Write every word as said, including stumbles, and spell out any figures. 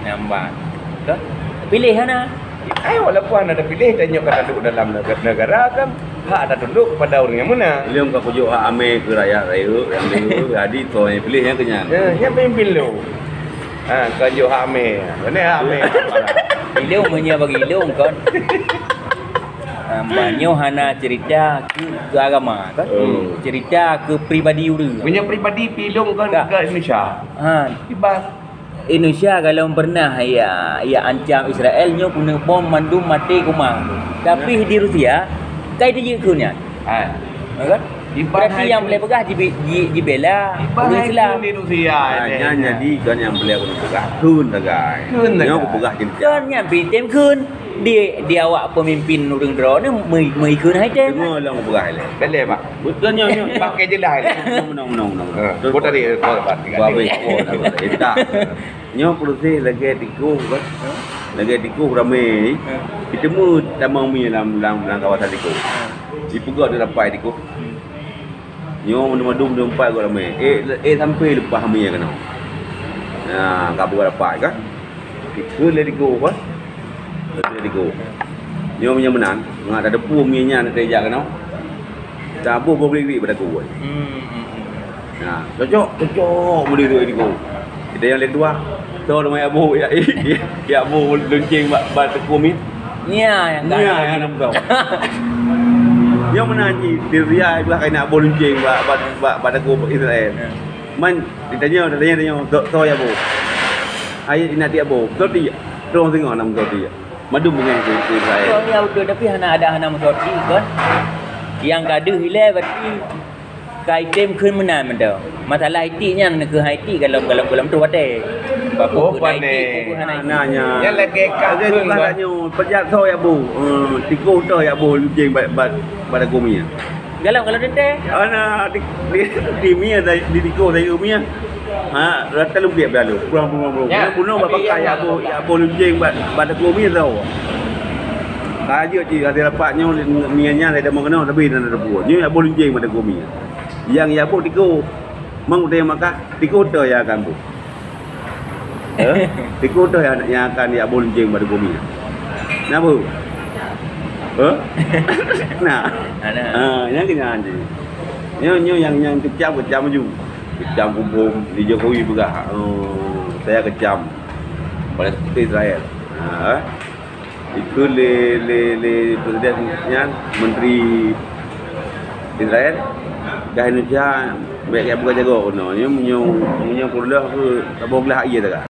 Nyambat. Kan? Piléh hana. Ai, walaupun hana tapiléh, tanyoe ka taduek dalam nega-, negara kan, hak tatundok kepada ureuëng nyang meunang. Ilong ka kujok hak amé keu rakyat rayeuk, nyang rayeuk, jadi toh nyang piléh nyang keunyan. Ya, nyang pimpin lo. Ha, ka jok hak amé. Mana hak amé? Ilong meunyoe bagi ilong kan. Ha, meunyoe hana cerita ke, ke agama kan. Hmm. Cerita ke pribadi ureuëng. Meunyoe pribadi pilong kan ke Indonesia. Ha. Iban Indonesia kalau pernah ya, ya ancam Israel nyoe keuneuk bom mandum maté kumang. Tapi di Rusia, kai dijeuet keu nyan. Ha. Ya kan? Iban berarti nyang boleh peugah jibi-, ji-, jibela ureuëng Islam. Di Rusia. Ha, nyan jadi kan nyang boleh keuneuk peugah kheun sagai. Kheun sagai. Nyoe kupeugah jadi. Kan nyan pitem kheun. Di, di awak pemimpin ureuëng droe ni mei, mei kheun hai tem. Dengar lom kupeugah ilée. Boleh, Pak. Betul nyoe, nyoe. Pakai jelas ilée. Menang, menang, menang, menang. Ha, betul. Buat tadi, buat, buat. Buat habis. Oh, tak boleh. Eh, tak. Nyoe proses lagée tikoh kan. Lagée tikoh ramé. Diteumé tamong mi lam, lam, lam kawasan tikoh. Dipeugah di rapai tikoh. Nyoe mandum-mandum di empat goe ramé. Eh, eh sampai leupah mi keunoe. Nah, ka peugah rapai kan. Dikeue lé tikoh kan. Lé tikoh. Nyoe meunyoe meunan, ngat ada pun mi nyan teuka jak keunoe. Taboh boh grik-grik pada kuwai. Hmm, hmm, hmm. Nah, cocok, cocok meuliru di gol. Kita yang lek dua, so nama ya boh, ya, ya, ya boh luncing bak, bak teuku mi. Nya yang Nya yang nama kau. Yang mana ni? Dia ria juga kena boh luncing bak, bak, bak, bak teuku Israel. Ya. Man, ditanya, ditanya, tanya, so, so ya boh. Ayat inati ya boh. Betul dia. Terus tengok nama betul dia. Mandum beungéh keu, keu Israel. Betul, ya betul, tapi hana ada hana meusorti kan. Yang gaduh ilée berarti ka item kheun meunan mantong. Masalah itik nyan keu hai itik galom, galom, galom tu watée. Oh, pandai. Nah, nah, nya. Yang lagi ka kheun kan. Nyoe, pejat so ya bu. Eh, tikoh toh ya bu luncing bak, bak, bak gumi. Galom, galom teuntée. Ana di, di, di mi ada di tikoh saya mi. Ha, rata lubek belalu. Pulang, pulang, pulang. Ya, pulang, pulang, tapi bak pakai yang ya, boh, ya, boh luncing, bak, bak teuku mi tau. Ka jeuet cit, hati rapat nyoe, mi nyan, saya dah mau kena, tapi dah ada buah. Nyoe ya boh luncing, bak teuku mi. Yang ya boh tikoh. Mang udah yang makan, tikoh tu ya akan boh. Eh? Tikoh tu yang, yang akan ya boh luncing, bak teuku mi. Nah, bu. Eh? Nah. Ada. Ha, yang kena nanti. Nyoe, nyoe yang, yang kecam, kecam maju. Kecam kumbung, di Jokowi peugah, "Oh, saya kecam." Pada seperti Israel. Ha, eh? Itu lé, lé, lé presiden nyan, menteri Israel. Dah Indonesia, baik yang bukan jago, no. Nyoe, nyoe, nyoe kurlah ke, tak boleh lah, iya tak?